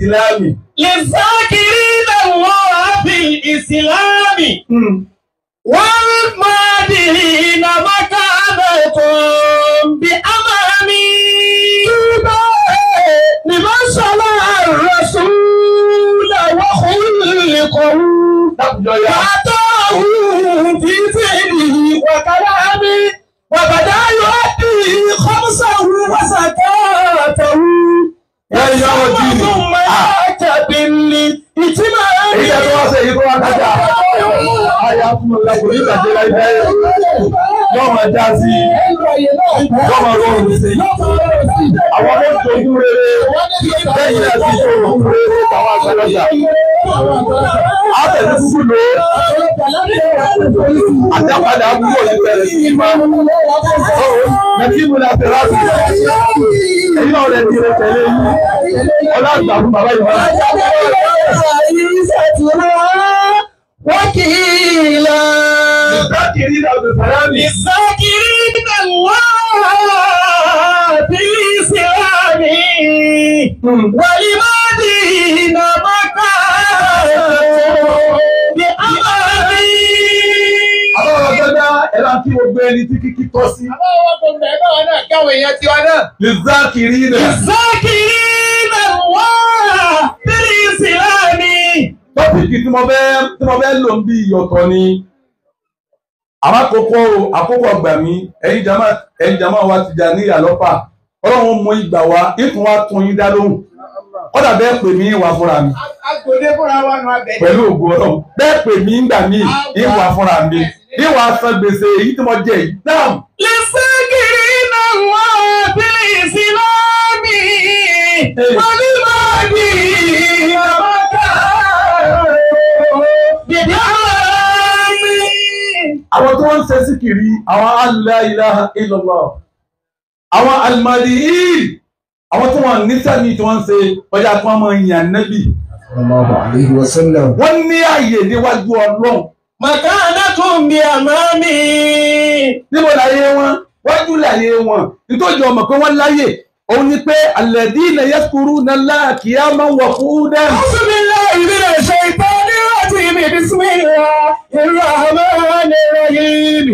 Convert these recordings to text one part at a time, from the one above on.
ìsìlámì. Lizakirina Allah fil Islami. Wal madihina makanatum bi amami. Liman sala ar-rasula wa khuliqahu. Dákùjọ ya. Atahu fi fi'lihi wa kalami. Wa bada yu'addi khamsahu wa zakatahu. Wọ́n yọ ọ́ jí ni. Bil itimami. Èyí tó wá ṣe èyí tó wá kájà. Àyà fún mi lọ́kùnrin ìgbàjẹ́ láìpẹ́. Yọ́ máa já sí. Yọ́ máa rọrùn sí. Àwọn ọmọ ìjogún rere. Lẹ́yìn náà sì jogún rere tàwọn àgbàlagbà. Á tẹ̀lé kúkú lò ó. Àdápadà kúrò ní bẹ̀rẹ̀ sí í máa. Nàkíbù la fẹ́ láti. Èyí náà rẹ̀ ti rẹ̀ tẹ̀lé yìí. Ọlá àgbà fún bàbá yìí. Wakila. Ìsákìrí Abdulsalami. Lizakirina Allah fil Islami. Wal madihina makanatum bi amami. Àwọn ọ̀gá ẹ̀rọ kí gbogbo ẹni tí kíkí tọ́ sí. Lizakirina. Lizakirina Allah fil Islami. Tọ́pìkì tí mo fẹ́ lò ń bí ìyọ̀tọ̀ ni. Àwọn àkókò ọgbà mi, ẹ̀yin jama wa ti jà ní ìyàlọ́pà. Ọlọ́run mú ìgbà wa, ìtún wa tún yín dá lóhùn. Kọ́dà bẹ́ẹ̀ pè mí ìwà fúnra mi. Pẹ̀lú ògo Ọlọ́run. Bẹ́ẹ̀ pè mí ìgbà mi, ìwà fúnra mi. Ìwà san gbèsè èyí tí mo jẹ yìí. Náà. Lizakirina Allah fil Islami. Wal madihina makanatum bi amami. Àwọn tó ń ṣe síkìrí, àwọn la ilaha illallah, àwọn almadihin, àwọn tó wọ́n ní sẹ́mi tí wọ́n ń ṣe ọjà tí wọ́n máa ń yàn nẹ́bì. Wọ́n ní ààyè níwájú Ọlọ́run. Makanatum bi amami. Níbo láyé wọn? Wájú láyé wọn. Nítorí ọmọ pé wọ́n láyè, òun ni pé alladhina yadhkuruna Allaha qiyaman wa qu'udan. A'udhu billahi minash shaitanir rajim. Bismillahir rahmanir rahim.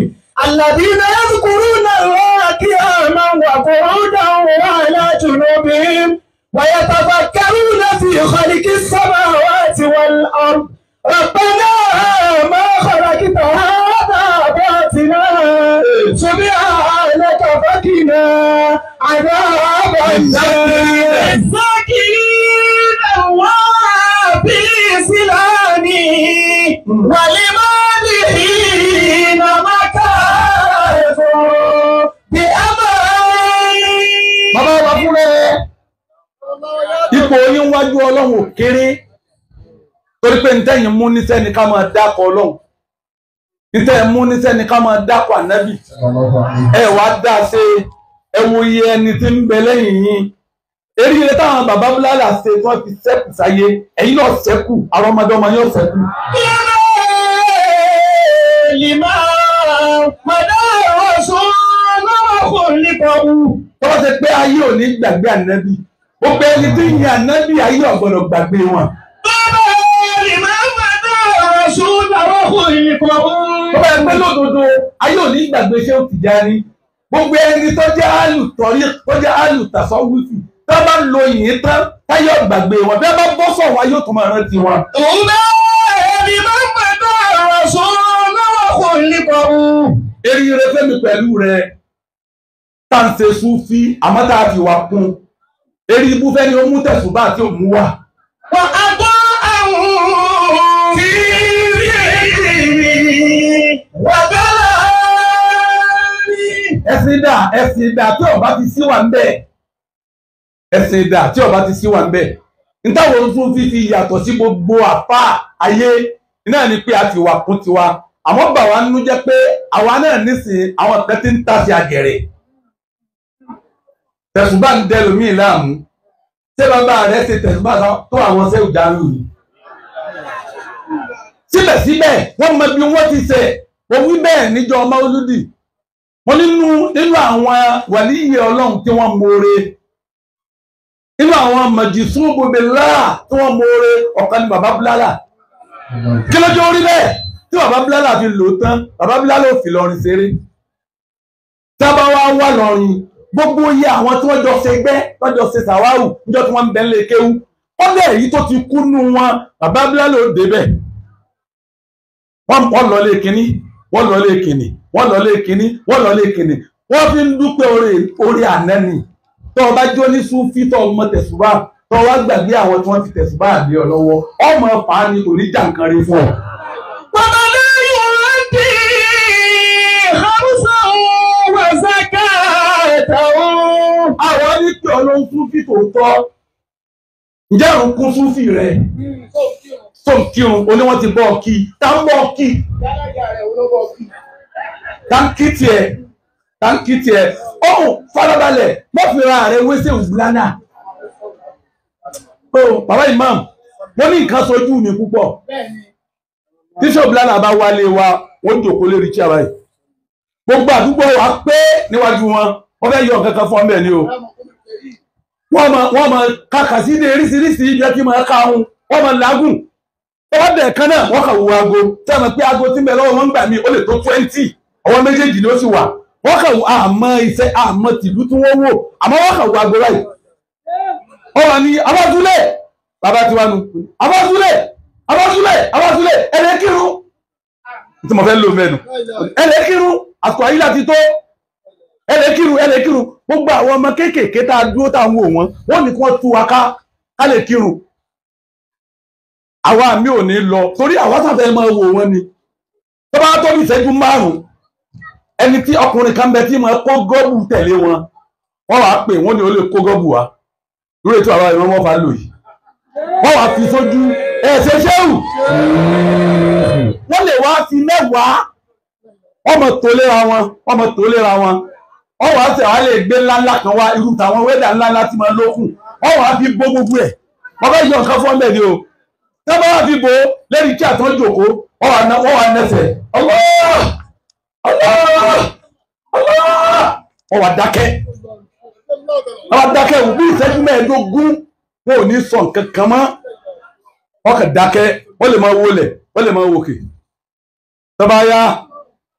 Alladhina yadhkuruna Allaha qiyaman wa qu'udan wa 'ala junubihim wa yatafakkaruna fi khalqis samawati wal ard. Rabbana ma khalaqta hadha batila. Subhanaka faqina 'adhaban nar. Lizakirina Allah fil Islami wal madihina makanatum bi amani. Bàbá wa fún rẹ̀. Ipò yín wájú Ọlọ́run ò kéré. Torí pé ntẹ́yìn mú níṣẹ́ ni ká máa dákọ̀ Ọlọ́run. Ntẹ́yìn mú níṣẹ́ ni ká máa dákọ̀ ànábì. Ẹ wá dá ṣe ẹ wo iye ẹni tí ń bẹ lẹ́yìn yín. Eré ilé táwọn bàbá Búlálà ṣe tí wọ́n fi sẹ́kù sáyé, ẹ̀yin náà sẹ́kù, àwọn ọmọdé ọmọ yóò sẹ́kù. Tọ́wọ́ ṣe pé ayé ò ní gbàgbé ànábì. Gbogbo ẹni tí ń yan ànábì ayé ò gbọ́dọ̀ gbàgbé wọn. Tọ́wọ́ ẹgbẹ́ lódodo ayé ò ní gbàgbé ṣé ó Tìjàní. Gbogbo ẹni tó jẹ́ àlùtọ́rí tó jẹ́ àlùtàsọ́wùfì tó bá lo ìyìn tán táyọ̀ gbàgbé wọn bí wọ́n bá bọ́ sọ̀rọ̀ ayé ò tún máa rántí wọn. Eré fẹ́mi pẹ̀lú rẹ̀ tá ń ṣe súfí àmọ́ tá a fi wà kún. Eré ibú fẹ́ ni ó mú tẹ̀sùbá àti òmú wà. Wà á gbọ́ àwọn tí rí wà bẹ́ẹ̀. Ẹ̀sìn ìdà tí ọba ti sí wà ń bẹ̀. Ẹ̀sìn ìdà tí ọba ti sí wà ń bẹ̀. Ntáwọn súfí fi yàtọ̀ sí gbogbo àfá ayé náà ni pé a ti wà kún tiwa. Àmọ́ bà wá nínú jẹ́ pé àwa náà nísìnyí àwọn kan ti ń tà sí àgẹ̀rẹ̀. Tẹ̀sùbá ń dẹ lómi láàmú. Ṣé bàbá rẹ̀ ṣe tẹ̀sùbá tó àwọn ṣé ìdánù yìí? Síbẹ̀síbẹ̀ wọ́n mọ bí wọ́n ti ṣe. Wọ́n wí bẹ́ẹ̀ níjọ́ Mauludi. Wọ́n nínú àwọn wàlíyé Ọlọ́run tí wọ́n mọ̀ọ́re. Nínú àwọn mọ̀jìsúbù billah tí wọ́n mọ̀ọ́rẹ́ ọ̀kan ní bàbá Bílálà. Kí ló jẹ́ orí bẹ́ẹ̀? Tí bàbá Bílálà fi lò tán, bàbá Bílálà ò fi lọrin ṣeré. Tábà wá wà lọrin, gbogbo iye àwọn tí wọ́n jọ ṣe gbẹ́, wọ́n jọ ṣe sàwáwù, níjọ́ tí wọ́n ń bẹ nílé kéwú. Wọ́n lé èyí tó ti kú nú wọn, bàbá Bílálà ò débẹ̀. Wọ́n lọ lé kínní, wọ́n lọ lé kínní, wọ́n lọ lé kínní, wọ́n lọ lé kínní. Wọ́n fi ń dúpẹ́ orí àná ni. Tó o bá jó ní Súfí tó o mọ tẹ̀sùbá, tó o wá gbàgbé àwọn tí wọ́n fi tẹ̀sùbá lé ọ lọ́wọ́, ọmọ fàá ni kò ní jà nǹkan rí fún ọ. Bàbá yóò di Hausa wa zakatahu. Àwọn ní pé ọlọ́run Súfí tòótọ́. Ǹjẹ́ òun kún Súfí rẹ̀? Tó ń kírun, oní wọ́n ti bọ́ ọ kí. Tá ń bọ́ ọ kí. Tá ń kí tiẹ̀. Tá ń kí tiẹ̀. Ọ̀hún farabalẹ̀, má fi ra rẹ̀ wéṣẹ̀ ògbúlánà. Ó bàbá imam, mo ní nǹkan sojú mi púpọ̀. Tíṣọ̀ ògbúlánà bá wálé wa, wọ́n jòkó lérí tí a báyìí. Gbogbo àdúgbò wa pé níwájú wọn, wọ́n fẹ́ yọ nǹkan kan fún ọmọ ẹ̀ ni o. Wọ́n máa kàkà sí ní eríṣiríṣi ibi tí máa ká ohun, wọ́n máa làágùn. Wọ́n bẹ̀ kan náà, wọ́n kà wo aago. Tí a mọ̀ pé aago tí ń bẹ lọ́wọ́ wọn ń gbà mí, ó lè tó 20. Ọwọ́ méjèèjì ni ó sì wà. Wọ́n kà wò àmọ́ iṣẹ́ àmọ́ tìlú tí wọ́n wò, àmọ́ wọ́n kà wò aago báyìí. Wọ́n wà ní abásúlẹ̀, bàbá tiwa nu, abásúlẹ̀, abásúlẹ̀, abásúlẹ̀, ẹlẹ́kírun. Tí mo fẹ́ lò mẹ́nu, ẹlẹ́kírun, àsìkò ayé láti tó, ẹlẹ́kírun, ẹlẹ́kírun. Gbogbo àwọn ọmọ kéékèèké tá a dúró tá a ń wò wọ́n, wọ́n ní kí wọ́n tú wa ká ká lè kírun. Àwa mi ò ní lọ, torí àwa sáfẹ́ máa wò wọ́n ni. Tó bá tó ní ìṣẹ́jú márùn-ún, ẹni tí ọkùnrin kan bẹ tí mo kó gọ́bù tẹ̀lé wọn, wọ́n wàá pè wọ́n ní ó lè kó gọ́bù wa lórí ètò àwọn ìran wọn fa lò yìí, wọ́n wàá fi sójú ẹ̀ṣẹ̀ ṣéwù, wọ́n lè wá fi mẹ́wàá, wọ́n mọ̀ tó léra wọn, wọ́n mọ̀ tó léra wọn, wọ́n wàá tẹ̀ wá lè gbé ńláńlá kan wá irú tàwọn wẹ́dà ńláńlá tí máa lókun, wọ́n wàá fi bó gbogbo ẹ̀, wọ́n fẹ́ yọ nǹkan fún ọmọ ẹ̀ ni o, tẹ́ bá wà fi bò lẹ́yìn tí àtọ́ jòkó, wọ́n wàá nẹ́sẹ̀ ọlọ́ọ̀ Allah! Allah! Wọ́n wá dákẹ́. Wọ́n wá dákẹ́ bí ìṣẹ́jú mẹ́ẹ̀ẹ́dógún wọn ò ní sọ nǹkan kan mọ́. Wọ́n kàn dákẹ́, wọ́n lè máa wọlẹ̀, wọ́n lè máa wòkè. Tọ́ba ya,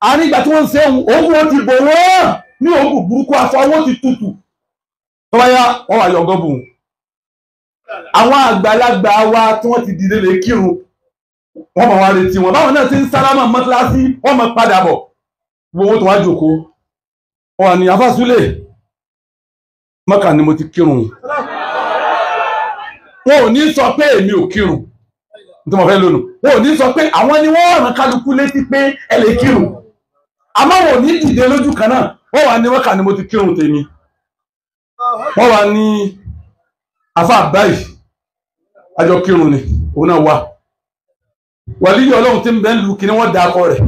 àárín ìgbà tí wọ́n ń ṣe òun, òun ti bò wọ́n ní òògùn burúkú aṣọ wọn ti tutù. Tọ́ba ya, wọ́n wá yọ gọ́bùn. Àwọn àgbàlagbà wa tí wọ́n ti dìde lè kírun, wọ́n máa wá retí wọn. Báwọn náà ti ń sálámà mọ́tíláṣí, wọ́n máa padà bọ̀. Gbogbo tó wá jòkó, wọ́n ní afásúlẹ̀ Mọ́kà ni mo ti kírun. Wọn ò ní sọ pé èmi ò kírun tí mo fẹ́ lónìí. Wọn ò ní sọ pé àwọn ni wọ́n rán kálukú létí pé ẹ lè kírun, àmọ́ wọn ò ní dìde lójú kan náà. Wọ́n wà ní Mọ́kà ni mo ti kírun tèmi. Wọ́n wà ní afá báyìí àjọ kírun ni òun náà wà. Wàlíyé Ọlọ́run tí ń bẹ́ ń lu kí ni wọ́n da akọ rẹ̀,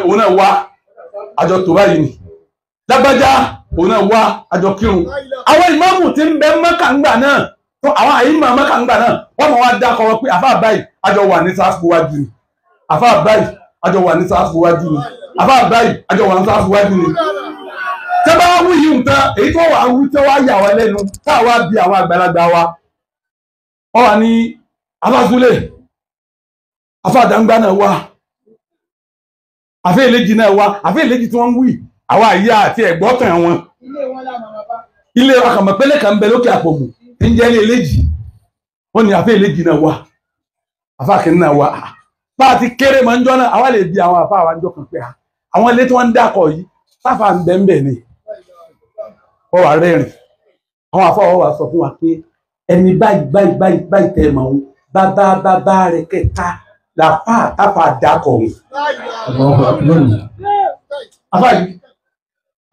òun náà wà. Àjọ tó báyìí ni lágbájá òun náà wá àjọ kírun. Àwọn ìmáàmù tí ń bẹ Mọ́kà ńgbà náà, àwọn àyímọ̀ Mọ́kà ńgbà náà, wọ́n mọ̀ wá dákọ̀ wọn pé àfáà báyìí àjọ wà ní sáfù wájú ni, àfáà báyìí àjọ wà ní sáfù wájú ni, àfáà báyìí àjọ wà ní sáfù wájú ni. Tẹ́ bá wí yìí nǹkan èyí tó wà wí tó wá yà wá lẹ́nu tá a wá bi àwọn àgbàlagbà wa, wọ́n wà ní afásúlẹ̀, àfáà náà wà, àfẹ́ ìlẹ́jì náà wá, àfẹ́ ìlẹ́jì tí wọ́n ń wí àwa ìyá àti ẹ̀gbọ́tàn wọn. Ilé akàmọ̀pẹ́lẹ̀ kan ń bẹ lókè àpòmù tí ń jẹ́ ilé ìlẹ́jì, wọ́n ní àfẹ́ ìlẹ́jì náà wá, àfẹ́ àkínní náà wá. Bá a ti kéré mọ́ ń jọ́ náà, àwa lè bi àwọn àfẹ́ àwọn àjọ kan pé àwọn ilé tí wọ́n ń dákọ̀ yìí sáfà ń bẹ ń bẹ ni. Wọ́n wà rẹ́rìn, àwọn àfẹ́ wọn wà sọ fún wa pé ẹni báyìí báyìí báyìí báyìí tẹ́ mọ̀ ọ́n, bàbá bàbá rẹ̀ kẹta làfà táfà dákọ̀ òun. Àfà yìí.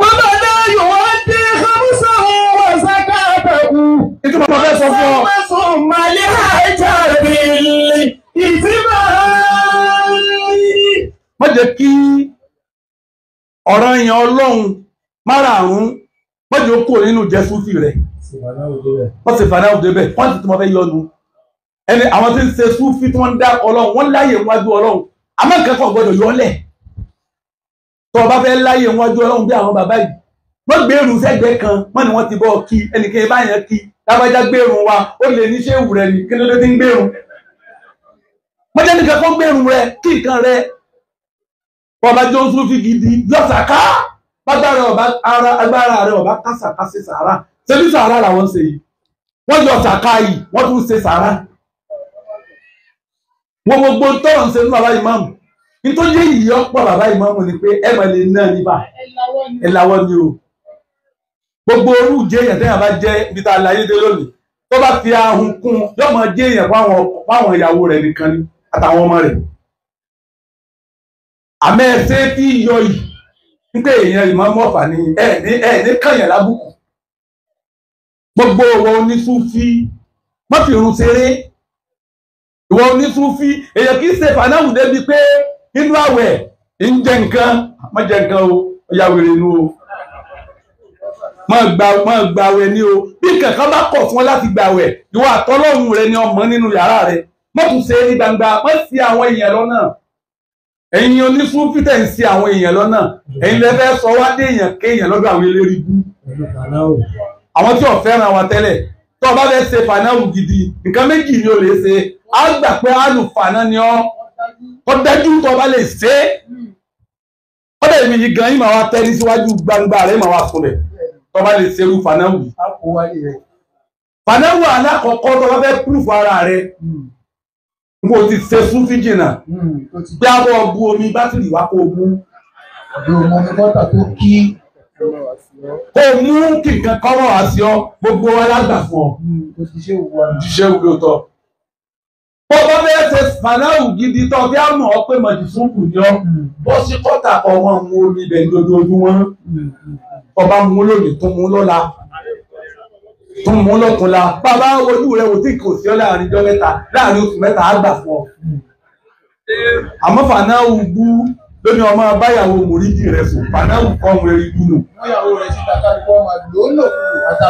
Bàbá náà yóò wá dé Hausa wa zakatahu. Ìtumọ̀ mo fẹ́ sọ fún ọ. Má jẹ́ kí ọ̀ràn yẹn Ọlọ́run márààrún má jẹ́ ó kúrò nínú jẹ́ Súfì rẹ̀. Wọ́n sì fàdá òde bẹ́ẹ̀, wọ́n sì tí mo fẹ́ yọnu. Ẹni àwọn tí ń ṣe Súfì tí wọ́n ń dá Ọlọ́run, wọ́n láyè wájú Ọlọ́run, àmọ́ nǹkan kan gbọ́dọ̀ yọlẹ̀. Tó o bá fẹ́ láyè wájú Ọlọ́run bí àwọn bàbá yìí, wọ́n gbé irun sẹ́gbẹ̀ẹ́ kan, wọ́n ní wọ́n ti bọ́ kí ẹnìkan bá yẹn kí. Lágbájá gbérun wa, ó lè ní ṣé ìwù rẹ ní kí ló dé tí ń gbérun. Mọ́jẹ́ nìkan kó gbérun rẹ kí nǹkan rẹ. Bọ́ba jọ ń sún fi gidi lọ́sàká. Bágbára ọba ara agbára rẹ ọba kásàká ṣe sàárà. Ṣé bí sàárà làwọn ń ṣe yìí? Wọ́n yọ sàká yìí, wọ́n tún ṣe sàárà. Wọ́n gbogbo tọ́rọ̀ ń ṣe fún bàbá ìmáàmù. Nítorí yìí ọ̀pọ̀ bàbá ìmáàmù ni pé ẹ mọ̀ lè ná níbà. Ẹ lawọ́ ni o. Gbogbo orú jẹ́ èèyàn tẹ́yàn bá jẹ́ ibi tá a láyé dé lónìí. Tó bá fi ahun kún yóò máa jẹ́ èèyàn fáwọn ìyàwó rẹ̀ nìkan ni àtàwọn ọmọ rẹ̀. Àmọ́ ẹ ṣe tí yọ yìí nígbà èèyàn ìmáàmù Ọ̀fà ni ẹ ní kànyàn lábùkù. Gbogbo ọwọ́ onísúfí má fi irun ṣeré. Ìwọ onísúfí èèyàn kì í ṣe fànáwù débi pé inú àwẹ̀ ń jẹ nǹkan, má jẹ nǹkan o, ọ̀yà wèrè inú o. Má gba àwẹ̀ ní o. Bí kankan bá kọ̀ fún ọ láti gba àwẹ̀, ìwọ àtọ́lọ́hun rẹ ni ọmọ nínú yàrá rẹ. Má tún ṣe é ní gbangba, má ṣì àwọn èèyàn lọ́nà. Ẹ̀yin onísúfí tẹ̀ ń ṣì àwọn èèyàn lọ́nà. Ẹ̀yin lẹ fẹ́ sọ wá dé èèyàn kéèyàn lọ́dọ̀ àwọn eléri bú. Àwọn tí ò fẹ́ràn wa tẹ́lẹ̀, tó o bá fẹ́ ṣe fànáwù gidi, nǹkan méjì ni o lè ṣe. Á gbà pé àlùfàná ni ọ́. Ó dájú tó o bá lè ṣe é. Ó dẹ̀ mi yìí gan yín máa wá tẹ́rí síwájú gbangba rẹ̀ máa wá sọlẹ̀. Tó o bá lè ṣerú fànáwù. Fànáwù alákọ̀ọ́kọ́ tó o bá fẹ́ púrùfù ara rẹ̀. Mo ti ṣe súnfí jìnnà. Bí a bọ̀ bu omi bátìrì wá kó o mú. Kó o mú kí nǹkan kọ́rọ̀ wá sí ọ, gbogbo wa lágbà fún ọ. Jíṣẹ́ wúlò tọ́. Bó bá fẹ́ ṣe fànáwù gidi tó bí a mọ̀ ọ́ pé mọ̀jì súnkù ni ọ́. Bó sí kọ́tà kan wọ́n mú omi ibẹ̀ lójoojúmọ́. Ọba mú lónìí tún mú lọ́la. Tún mú lọ́túnla. Bàbá ojú rẹ̀ wò tí kò sí ọ láàrin ọjọ́ mẹ́ta, láàrin oṣù mẹ́ta á gbà fún ọ. Àmọ́ fànáwù bú lóní ọmọ báyàwó mòrídìí rẹ̀ sùn, fànáwù kọ́ ọmọ eré ibú nù.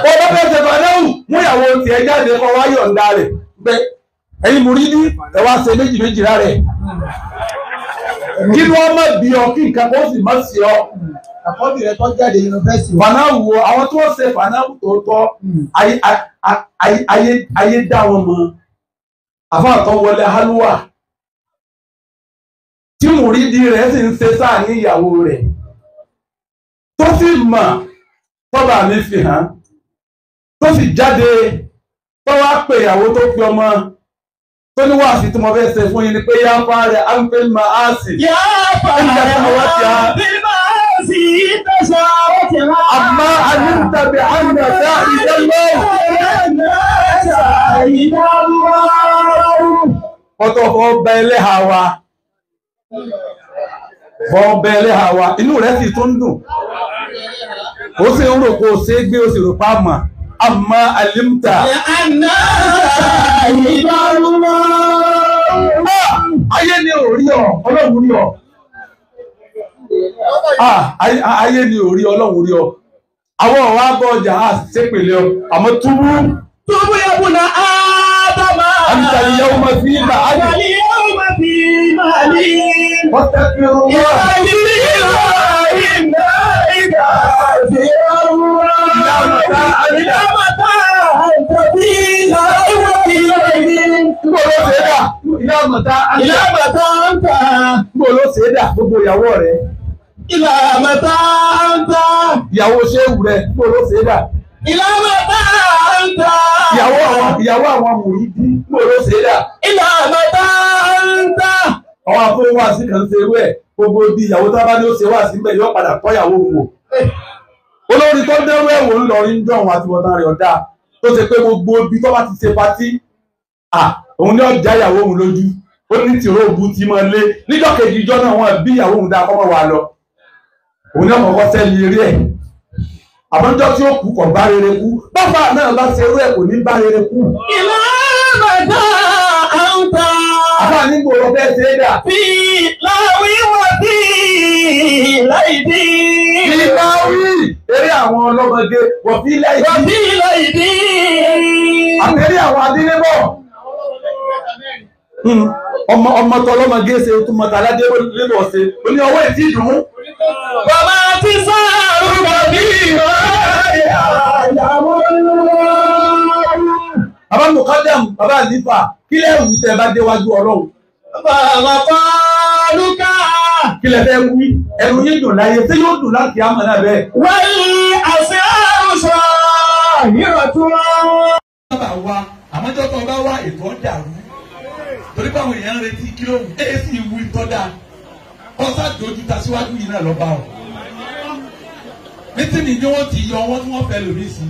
Bó bá fẹ́ ṣe fànáwù, mú ìyàwó tiẹ̀ jáde kọ́ wá yọ̀ǹda rẹ̀. Bẹ́ẹ̀ ẹ̀yin mùrídìí ẹ wá ṣe méjì méjì lára ẹ̀. Kí ni wọ́n má bí ọ kí nǹkan kó sì má sí ọ. Àkọ́bí rẹ̀ tó jáde yunifásitì. Fànáwù wo àwọn tó ṣe fànáwù tó tọ́ ayé dá wọn mọ̀. Àfáà tó wọlé hálùwà tí mùrídìí rẹ̀ sì ń ṣe sáà ní ìyàwó rẹ̀ tó sì mọ̀ tọ́ba mi fi hàn tó sì jáde tó wá pè ìyàwó tó fi ọmọ tó ní wàásì tí mo fẹ́ ṣe fún yín ni pé yá fáre áńpé máa sì. Yá fáre áńpé máa sì tẹ̀sán ó ti rà. Àmọ́ àyíntàbí àyìnàṣà ìdánwò. Ọ̀tọ̀ fọ́ bẹ ẹlẹ́hà wa. Fọ́ bẹ ẹlẹ́hà wa. Inú rẹ̀ sì tún dùn. Ó sì ń rò kó o ṣe é gbé o sì rò pa mà. Àmọ́ àlímtà. Ayé ni ò rí ọ, Ọlọ́run rí ọ. Ayé ni ò rí Ọlọ́run rí ọ. Àwọn ọ̀wá bọ̀ ọjà á ṣépèlé ọ, àmọ́ túbú. Túbú yẹ bùnà Ádámà. Àmì ìyàwó máa fi máa á lè. Àmì ìyàwó máa fi máa ní. Wọ́n tẹ́ fi rún wá. Ìyá ìgbà àti ọ̀rọ̀. Ìlàmọ̀tá àǹtàbí ìlàwọ̀ ìlàwọ̀. Níbo ló ṣe é dà? Ìlàmọ̀tá Ìlàmọ̀tá àǹtà. Níbo ló ṣe é dà gbogbo ìyàwó rẹ̀? Ìlàmọ̀tá àǹtà. Ìyàwó ṣéwù rẹ̀ níbo ló ṣe é dà? Ìlàmọ̀tá àǹtà. Ìyàwó àwọn mùrídìí níbo ló ṣe é dà? Ìlàmọ̀tá àǹtà. Àwọn afọwọ́sí kan ṣe irú ẹ̀ gbogbo bí ìyàwó tá bá ní ó ṣe wá sí mbẹ̀ yóò padà tọ́yàwó wò. Olórí tó dẹ́rù ẹ̀wò ńlọrin dọ̀hún àti wọ̀tán rẹ̀ ọ̀dà tó ṣe pé gbogbo ibi tó bá ti ṣe patí òun ní ọjà ìyàwó òun lójú ó ní tìró òbu tí máa lé níjọ́ kejì ìjọ náà wọn bí ìyàwó òun dáa kọ́mọ́ wa lọ òun ní ọkọ̀ọ̀kọ́ sẹ́ni eré ẹ̀ àmọ́jọ́ tí ó kú kọ̀ bá rere kú bàbá náà bá ṣe eré ẹ̀ kò ní bá rere kú. Ìlàmọ̀tá àǹtà. Àbá nígbò lọ fẹ́ ṣe é dà. Fi láwí wà bí láìdí. Fi láwí eré àwọn ọlọ́mọge wọ̀ fi láìdí. Wọ̀ fi láìdí. Àtẹ̀rí àwọn adílébọ̀. Ọmọ tọlọ́mọge ṣe tún mọ̀tà aládé lébọ̀ ṣe. Ó ní ọwọ́ ìtì ìdùnnú. Bàbá ti sáàrù bàbí ìrọ̀ àyàwó. Bàbá Mukadam, bàbá Àlífà, kí lẹ́ wí tẹ́ bá déwájú Ọlọ́run? Bàbá Fálúkà. Kí lẹ fẹ́ wí? Ẹnu yín dùn láyé, ṣé yóò dùn láti àmọ́ náà bẹ́ẹ̀? Wáyé àṣẹ àrùsọ ìrọ̀tún. Bàbá wa, àmọ́jọ́ tó bá wá ètò ọ̀dàrú. Torí báwọn èèyàn ń retí kí ló wù. Ẹ sì wú ìtọ́da. Kọ́sá dojú ta síwájú yìí náà lọ bá ọ. Mítìnì ni wọ́n ti yọ wọ́n tí wọ́n fẹ́ lòmí sí.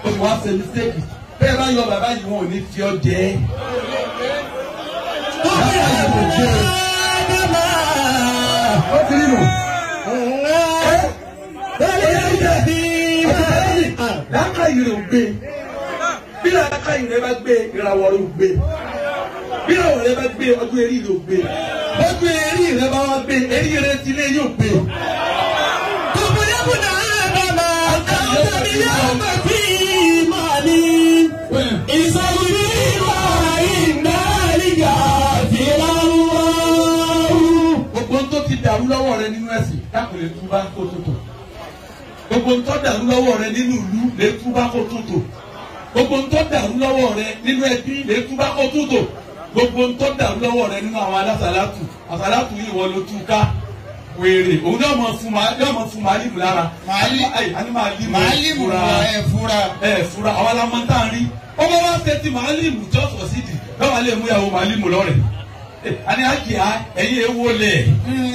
O sì wá ṣe mistake. Bẹ́ẹ̀ bá yọ bàbá yìí wọn ò ní fi ọ jẹ ẹ́. Ó ti rí nù. Làákàyè rẹ̀ ò gbé. Bí làákàyè rẹ̀ bá gbé, ìràwọ̀ rẹ̀ ò gbé. Bí ìràwọ̀ rẹ̀ bá gbé, ọdún eré rẹ̀ ò gbé. Ọdún eré rẹ̀ bá wá gbé, eré rẹ̀ ti lé yóò gbé. Gbogbo tó ti dàrú lọ́wọ́ rẹ nínú ẹ̀sìn dákun lè túbá kó tó tò. Gbogbo tó dàrú lọ́wọ́ rẹ nínú ìlú lè túbá kó tó tò. Gbogbo tó dàrú lọ́wọ́ rẹ nínú ẹbí lè túbá kó tó tò. Gbogbo tó dàrú lọ́wọ́ rẹ nínú àwọn alásàlátù àsàlátù yìí wọ́n ló tú ká wèrè òun yóò mọ fún màálìmù lára. Màálìmù ẹ fura àwọn alámọ̀tá ń rí ọmọ wa ṣe ti màálìmù tí ó sọ sídìí lọ́wọ́ alẹ́ mú ìyàwó màálìmù lọ́rẹ̀. Ani akia ẹ̀yin ewo lẹ̀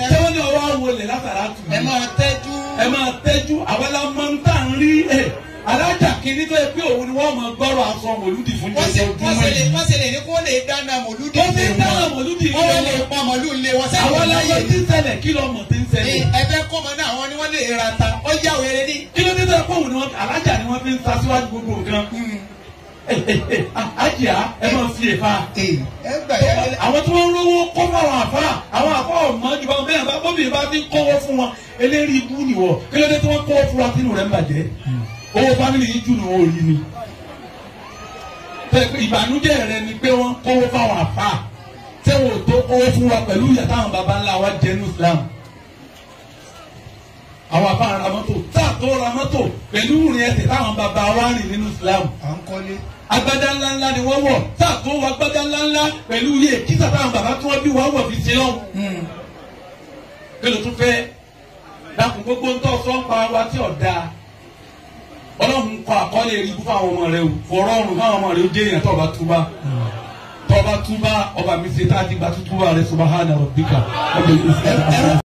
ṣé wọ́n ní ọwọ́ awo lẹ̀ látara tù mí. Ẹ máa tẹ́jú àwọn alámọ̀ntà ń rí ẹ̀ alájà kìíní tó yẹ pé òun ni wọ́n máa gbọ́rọ̀ aṣọ mòlúdì fún jẹ́ ojúmọ́ yìí. Wọ́n ṣe lè ní kó lè dáná mòlúdì. Wọ́n ṣe dáná mòlúdì. Wọ́n lè pa màlúù lé wọn sẹ́yìn. Àwọn aláyé tí ń ṣẹlẹ̀ kí lọ́mọ tí ń ṣẹlẹ̀. Ẹ fẹ́ kọ́ ọmọ náà àwọn ni wọ́n lè ra ta ó yá wèrè ní. Kí ló dé tó yẹ pé òun ni wọ́n alájà ni wọ́n fi ń ta síwájú gbogbo nǹkan. Àjìá ẹ máa fi èèfà. Àwọn tí wọ́n ń rówó kó fún àwọn àfa àwọn àfa ọ̀mọ́ jù bá bẹ́ẹ̀ bá bóbi bá fi ń kọ́wọ́ fún wọn eléyìí ibú nìwọ̀ kí ló dé tí wọ́n kọ́wọ́ fún wa tínú rẹ̀ ń bàjẹ́ owó fámìlì yìí jù ní wọn ò rí ni. Ìbànújẹ́ rẹ ni pé wọ́n kọ́wọ́ fáwọn àfa tí wọn ò tó kọ́wọ́ fún wa pẹ̀lú ìyà táwọn baba ńlá wa jẹ ní Islam. Àwọn àfa ra mọ́tò tá a tó ra mọ́tò pẹ̀lú ìrìn ẹsẹ̀ táwọn baba wa rìn nínú Islam. Agbádá ńláńlá ni wọ́n wọ̀ tá a tó wọ agbádá ńláńlá pẹ̀lú iye kíta táwọn baba tí wọ́n bí wọ́n wọ̀ fi ṣe lọ́wọ́. Kí ló tún fẹ́ dákun gbogbo ń tọ́ sọ́ńpa wa tí ò dáa. Ọlọ́run kọ àkọọ́lẹ̀ eré ibú fáwọn ọmọ rẹ o fọ̀rọ̀ ọ̀run fáwọn ọmọ rẹ o jẹ́ èèyàn tọ́ba túbá tọ́ba túbá ọba mi ṣe tá a ti gba túbá rẹ subahana rabbika. Ẹ̀rọ